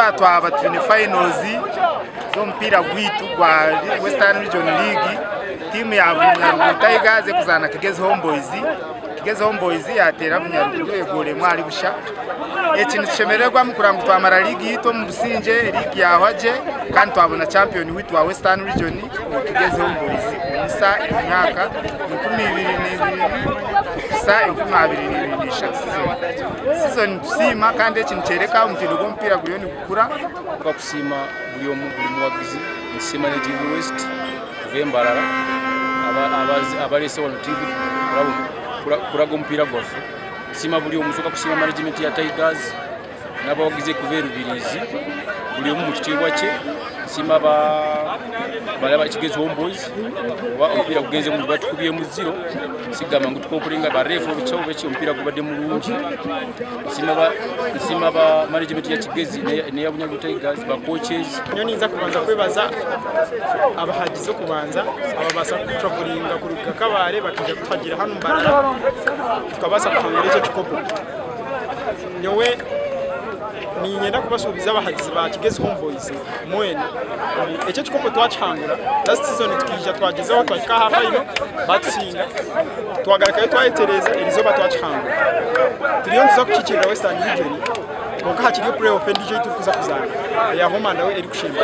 Erizooba twaba twine finals z'omupiira gwaitu gwa Western Region League. Tiimu ya Bunyaruguru Tigers erikuzaana Kigezi Homeboyz. Kigezi Homeboyz yateera Bunyaruguru egoolo emwe ahari busha. Eki nitushemererwamu kureba ngu twamara liigi yaitu omu busingye, liigi yahwa gye kandi twabona champion waitu wa Western Region Kigezi Homeboyz omusa emyaka 2022 kuhitsya 2023 season. Season nitusiima kandi eki nikyoreka omutindo gw'omupiira guriyo nigukura. Twakusiima buri omwe buri muwagizi nitusiima na TV West kuva Mbarara abareese wano TV kuraga omupiira gwaffe. Nitusiima buri omwe nitusoka kusiima management ya Tigers n'abawagizi kuva e Rubirizi buri omwe omu kitiibwa kye. Nitusiima aba Kigezi Home Boys kuba omupiira gugenze murungi batukubyemu ziro tikugamba ngu tukompureininga ba reefu biki biki omupiira gubadde murungi. Nitusiima aba management ya Kigezi n'eya Bunyaruguru Tigers ba coaches. Nyowe ninza kubanza kwebaza abahagizi okubanza ababaasa kutravelinga kuruga Kabale bakaija kutuhagira hanu Mbarara tukabaasa kuhangura eki ekikopo. Nyowe niinyenda kubasuubiza abahagizi ba Kigezi Home Boys mwena ngu eki ekikopo twakihangura last season tukaija twagyezaho twahika aha final batusinga twagarukayo twayetereeza erizooba twakihangura. Turiyo nituza kukiikirira Western Region kwonka hakiriyo play off endiijo ei turikuza kuzaana eya home and away erikushemba.